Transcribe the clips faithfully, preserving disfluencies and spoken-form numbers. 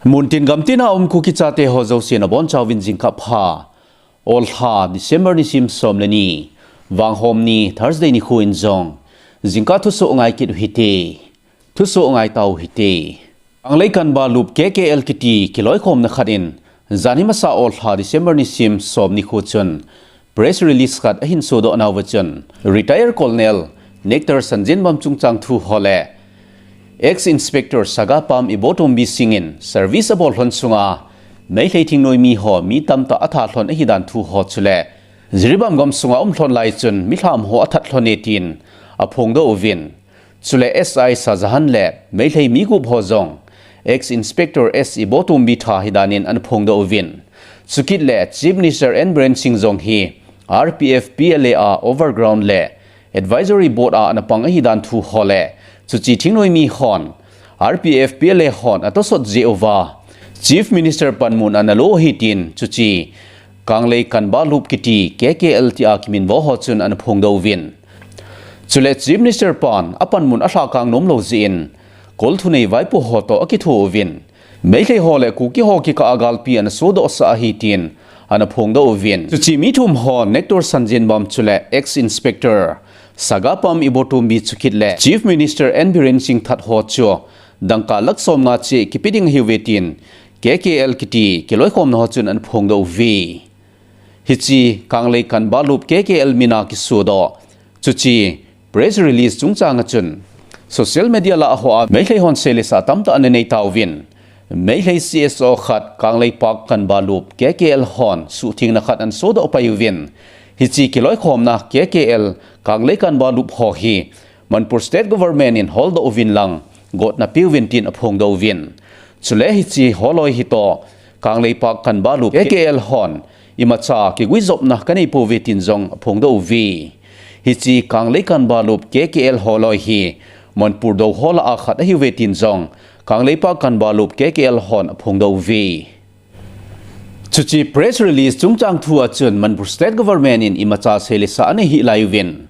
Muntin gamtina um Kuki chate ho jouse nabonchauvin jingkah pha. Olha December nisim som le ni, Vanghom ni Thursday nikho in jong jingkah thusoh ngai kit uhite. Thusoh ngai tau hite. Kanglei Kanba Lup K K L kiti kiloikhomna khat in, janhi masa Olha December nisim som nikho chun press release khat ahin sodoh nauva chun, Retired Colonel Nector Sanjenbam chungchang thu ho le Ex-Inspector Sagapam Ibotombi Singh in service abol lhon sunga Meitei thingnoimi ho mi tamtah athat lhon ahidan thu ho chule Jiribam gamsunga um lhon lai chun milham ho athat lhon e tin aphongdoh uvin. Chule S I Shahjahan le Meitei mi gup ho jong Ex-Inspector S Ibotombi tha hidan in anaphongdoh uvin. Chukit le Chief Minister N Biren Singh jong hi R P F P L A a overground le Advisory Board a anapang ahidan thu ho le, chuche thingnoimi hon R P F P L A hon atosot jeh uva Chief Minister panmun analo ahi tin, chuche Kanglei Kanba Lup kiti K K L tia kiminvo ho chun anaphongdoh uvin. Chule Chief Minister pan apanmun alhakang nomlou jeh in, kolthunei vaipo ho toh akitho uvin. Meitei ho le Kuki ho kikah a galpi anasodohsah ahi tin anaphongdoh uvin. Chuche mi thum ho Nector Sanjenbam chule Ex-Inspector Sagapam Ibotombi chukit le Chief Minister N Biren Singh that ho chu dangka lakh somnga cheh kipe ding ahiuve tin K K L kiti kiloikhomna ho chun anaphongdoh uve. Hiche Kanglei Kanba Lup K K L mina kisodoh, chuche press release chungchang a chun social media lah a hoa Meitei hon seilesa tamtah ananei tauvin. Meitei C S O khat Kangleipak Kanba Lup K K L hon suhthengna khat anasodoh pai uvin. Hiche kiloikhomna K K L Kanglei Kanba Lup ho hi Manipur State Government in holdoh uvin lang, gotna peuvin tin aphongdoh uvin. Chule hiche holoi hi toh Kangleipak Kanba Lup K K L hon imacha kiguijopna kanei pouve tin jong aphongdoh uve. Hiche Kanglei Kanba Lup K K L holoi hi Manipur dou ho lah a khat ahiuve tin jong Kangleipak Kanba Lup K K L hon aphongdoh uve. Chuche press release chungchang thu a chun Manipur State Government in imacha seilesa anei hih lai uvin.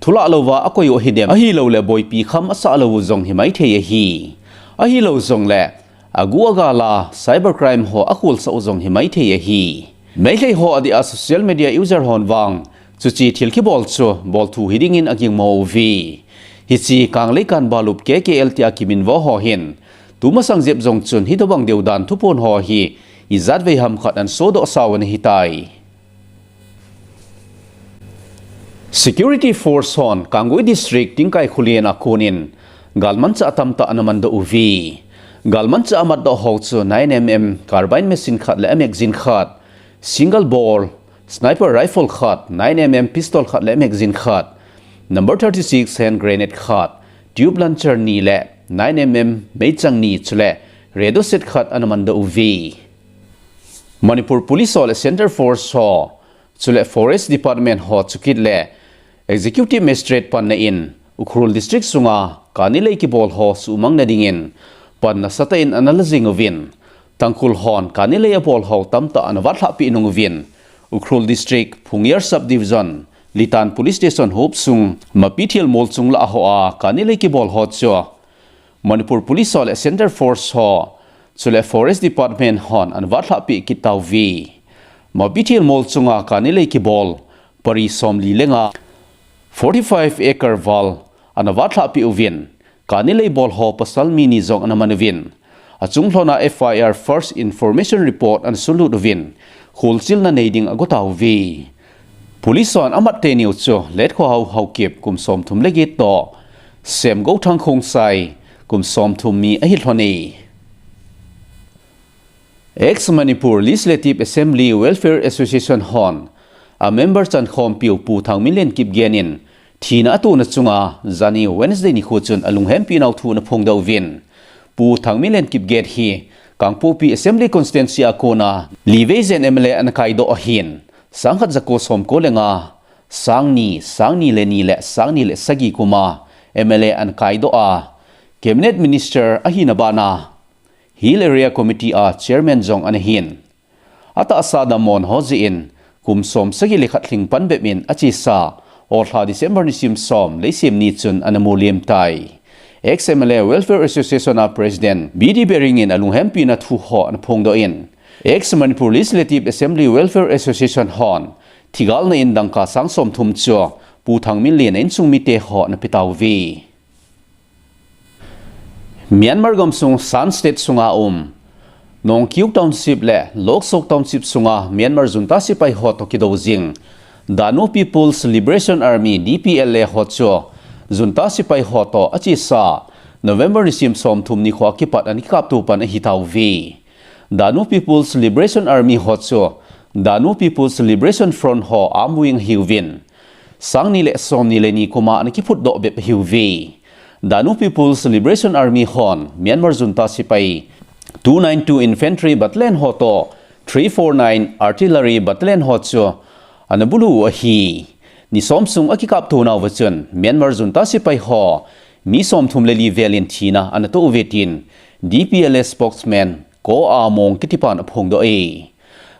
Thulah louva akoi u ahidem, ahilouleh boipi kham asah lou u jong himaithei ahi. Ahilou jongleh agu agal a cyber crime ho akholsah u jong himaithei ahi. Meitei ho adeh a social media user hon vang chuche thil kibol chu bolthu hiding in agingmo uve. Hiche Kanglei Kanba Lup K K L tia kiminvo ho hin tumasang jep jong chun hitobang deudan thuphon ho hi ijatvei ham khat anasodohsa u anahitai. Security Force hon Kangpokpi District Tingkai Khullen a konin galmanchah tamtah anamandoh uve. Galmanchah amatdoh ho chu nine M M carbine machine khat le magazine khat, single bore sniper rifle khat, nine M M pistol khat le magazine khat, number thirty-six hand grenade khat, tube launcher ni le nine M M meichang ni chule radio set khat anamandoh uve. Manipur Police ho le Centre Force ho, chule Forest Department ho chukit le Executive Magistrate panna in Ukhrul District sunga kani lei kibol ho suhmang nading in pan nasatah in anala jing uvin. Tangkhul hon kani lei abol ho tamtah anavatlhah peh nung uvin. Ukhrul District, Phungyar Subdivision, Litan Police Station hop sung, Mapithel mol chung lah a hoa kani lei kibol ho chu Manipur Police ho le Centre Force ho, chule Forest Department hon anavatlhah peh kit tauve. Mapithel mol chunga kani lei kibol pari somli le nga, forty-five acre val, anavatlhah peh uvin. Kani lei bol ho pasal mi ni jong anaman uvin. Achung lhona F I R, First Information Report, anasunlut uvin. Kholchilna nei ding ago tauve. Police hon amat teni u chu Letkhohao Haokip kum somthum le get toh Semgouthang Khongsai kum somthum mi ahi lhon e. Ex Manipur Legislative Assembly Welfare Association hon a member chankhompiu Pu Thangminlen Kipgen in thina atona chunga janhi Wednesday nikho chun alunghempi nau thu anaphongdoh uvin. Pu Thangminlen Kipgen hi Kangpokpi Assembly Constituency a kona livei jen M L A anakaidoh ahin, sangkhat jako somko le nga, sangni, sangni le ni le sangni le sagi kuma M L A anakaidoh a, Cabinet Minister ahina bana Hill Area Committee a Chairman jong anahin. Atahsa dammo ho jeh in kum somsagi le khat lhingpan bep in achesa, olha December nisim som leisem ni chun anamu liam tai. Ex-M L A Welfare Association a President B D Bering in alunghempina thu ho anaphongdoh in, Ex-Manipur Legislative Assembly Welfare Association hon thigalna in dangka sang somthum chu Pu Thangminlen a insung mite ho anapetauve. Myanmar gamsung Shan State sunga um Nongkhiu Township le Loksok Township sunga Myanmar junta sepai ho toh kidou jing Danu People's Liberation Army, D P L A ho chu junta sepai ho toh achesa November nisim somthum nikho kipat ana kikapto pan ahitauve. Danu People's Liberation Army ho chu Danu People's Liberation Front ho arm wing ahiuvin, sangni le somni le ni kuma ana kiphutdoh bep ahiuve. Danu People's Liberation Army hon Myanmar junta sepai two nine two Infantry Battalion ho toh three four nine Artillery Battalion ho chu anabulu u ahi. Ni som sung akikapto nauva chun Myanmar junta sepai ho mi somthum le li vel in thina anatoh uve tin D P L A spokesman Ko Aung Maung kitipan aphongdoh e.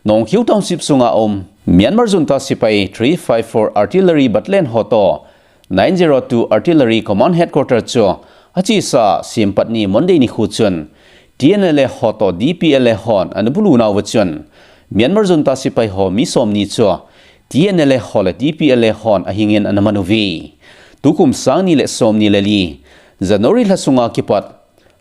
Nongkhiu Township sunga um Myanmar junta sepai three five four Artillery Battalion ho toh nine zero two Artillery Command Headquarter chu achesa Simpatni Monday nikho chun T N L A ho toh D P L A hon anabulu nauva chun Myanmar junta sepai ho mi somni chu T N L A ho le D P L A hon ahingin anaman uve. Tukum sangni le somni le li January lha sunga kipat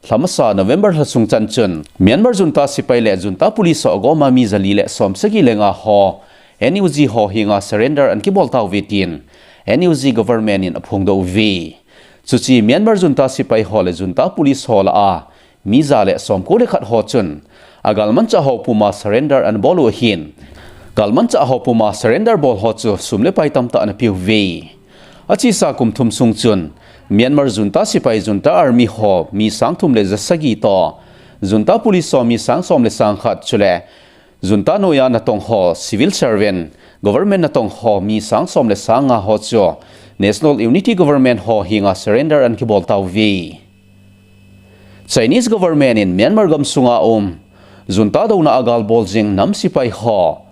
lhamasa November lha sung chan chun Myanmar junta sepai le junta police ho agoma mi jali le somsagi le nga ho N U G ho henga surrender ana kibol tauve tin N U G government in aphongdoh uve. Chuche Myanmar junta sepai ho le junta police ho lah a mi ja le somko le khat ho chun agalmanchah ho puma surrender anabol u ahin, galmanchah ho puma surrender bol ho chu sum le pai tamtah anapeuve. Achesa kum thum sung chun Myanmar junta sepai, junta army ho mi sang thum le ja sagi toh, junta police ho mi sang som le sang khat chule junta noiya natong ho, civil servant, government natong ho mi sang som le sang nga ho chu National Unity Government ho henga surrender ana kibol tauve. Chinese government in Myanmar gamsunga um junta douna a gal bol jing nam sepai ho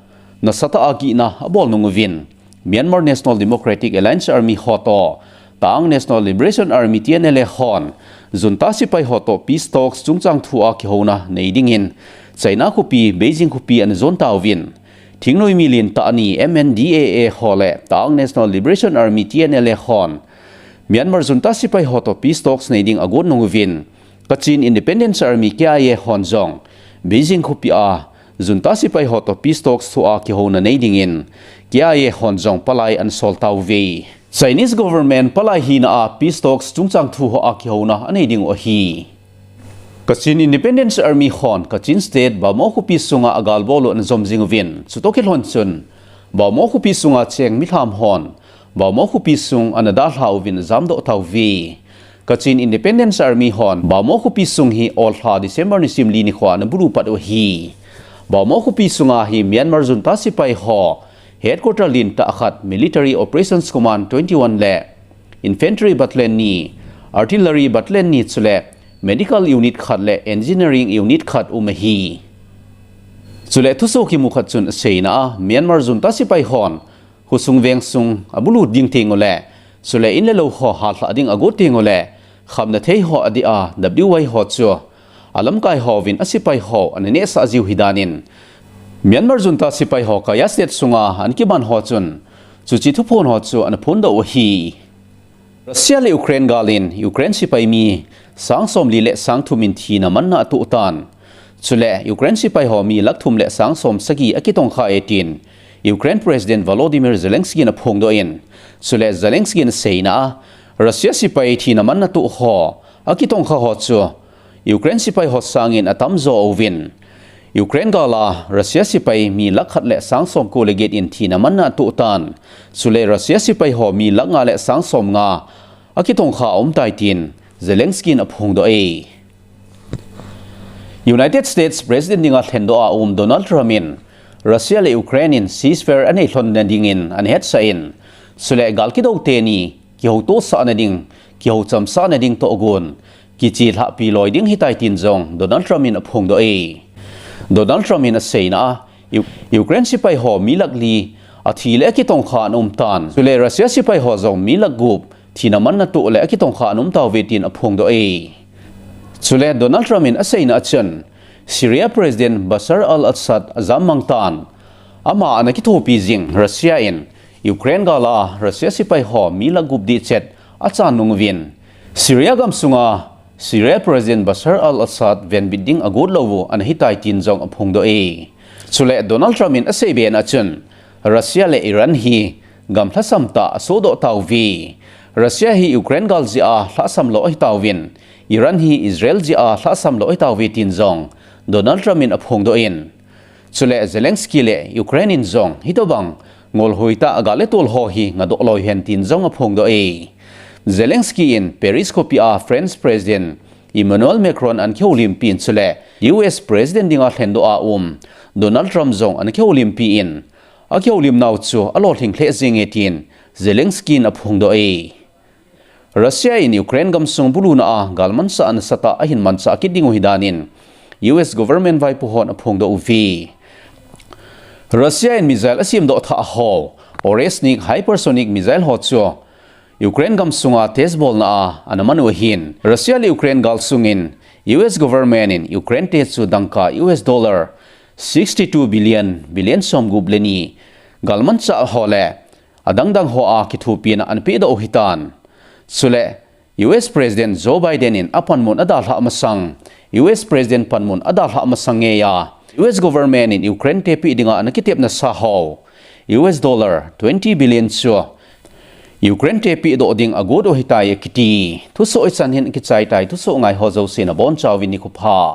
nasatah a gihna abol nung uvin, Myanmar National Democratic Alliance Army ho toh Ta'ang National Liberation Army, T N L A hon junta sepai ho toh peace talks chungchang thu a kihouna nei dingin China khopi Beijing khopi anajon tauvin, thingnoimi lentah ni M N D A A ho le Ta'ang National Liberation Army, T N L A hon Myanmar junta sepai ho toh peace talks nei ding agot nung uvin, Kachin Independence Army, K I A hon jong Beijing khopi a junta sepai ho toh peace talks thu a kihouna nei dingin K I A hon jong palai anasol tauve. Chinese government palai hina a peace talks chungchang thu ho a kihouna anei ding u ahi. Kachin Independence Army hon Kachin State Bhamo khopi sunga agal bol u anajom jing uvin, chutoh kilhon chun Bhamo khopi sunga cheng milham hon Bhamo khopi sung anadalha uvin ajamdoh tauve. Kachin Independence Army hon Bhamo khopi sung hi olha December nisim li nikho anabulu pat u ahi. Bhamo khopi sunga hi Myanmar junta sepai ho headquarter lentah khat, Military Operations Command twenty-one le Infantry Battalion ni, Artillery Battalion ni chule Medical Unit khat le Engineering Unit khat um ahi. Chule thusoh kimu khat chun aseina a, Myanmar junta sepai hon khosung vengsung abulu ding teng ule, chule in le lou ho halhah ding agot teng ule, khamna thei ho adih a, W Y ho chu alamkai hovin asepai ho ananehsah jiu hidan in, Myanmar junta sepai ho Kayah State sunga anakiman ho chun chuche thuphon ho chu anaphondoh u ahi. Russia le Ukraine gal in Ukraine sepai mi sang somli le sang thum in thina manna atoh tan. Chule Ukraine sepai ho mi lakh thum le sang som sagi akitongkha e tin Ukraine President Volodymyr Zelensky in aphongdoh in, chule Zelensky in aseina a, Russia sepai thina manna toh ho akitongkha ho chu Ukraine sepai ho sangin atamjo uvin, Ukraine gal a Russia sepai mi lakh khat le sang somko le get in thina manna atoh tan. Chule Russia sepai ho mi lakh nga le sang somnga akitongkha aumtai tin Zelensky in aphongdoh e. United States President dinga lhendoh a um Donald Trump in Russia le Ukraine in ceasefire anei lhonna dingin anahetsah in, chule gal kidou teni kihoutohsahna ding, kihouchamsahna ding tohgon kichelhahpi loi ding ahitai tin jong Donald Trump in aphongdoh e. Donald Trump in aseina a, U-, Ukraine sepai ho mi lakh li athi le akitongkha anaum tan. Chule Russia sepai ho jong mi lakh gup thina manna toh le akitongkha ana um tauve tin aphongdoh e. Chule Donald Trump in aseina a chun, Syria President Bashar al-Assad ajam mang tan, ama ana kithopi jing Russia in Ukraine gal a Russia sepai ho mi lakh gup dihchet achan nung uvin, Syria gamsunga Syria President Bashar al-Assad venbit ding agot lou u ana hitai tin jong aphongdoh e. Chule Donald Trump in aseibe na a chun, Russia le Iran hi gam lhasam tah asohdoh tauve. Russia hi Ukraine gal jeh a lhasam lou ahitauvin, Iran hi Israel jeh a lhasam lou ahitauve tin jong Donald Trump in aphongdoh in, chule Zelensky le Ukraine in jong hitobang ngolhoi tah gal le tol ho hi ngadoh lou hen tin jong aphongdoh e. Zelensky in Paris khopi a French President Emmanuel Macron ana kihoulimpi in, chule U S President dinga lhendoh a um Donald Trump jong ana kihoulimpi in, akihoulimnau chu alolhing lheh jenge tin Zelensky in aphongdoh e. Russia in Ukraine gamsung buluna a galmanchah nasatah ahin manchah kit diu ahi danin U S government vaipo hon aphongdoh uve. Russia in missile asemdoh thah ho, Oreshnik hypersonic missile ho chu Ukraine gamsunga test bolna a ana man u ahin, Russia le Ukraine gal sungin U S government in Ukraine te chu dangka U S dollar sixty-two billion, billion somgup le ni galmanchah ho le adangdang ho a kithopina ana pehdoh u ahitan. Chule U S President Joe Biden in apanmun adalhah masang, U S President panmun adalhah masang ngeiya U S government in Ukraine te peh dinga ana kitepna sa ho U S dollar twenty billion chu Ukraine te pehdoh ding agot u ahitai akiti. Thusoh hichan hin kichai tai, thusoh ngai ho jouse nabonchauvin nikho pha.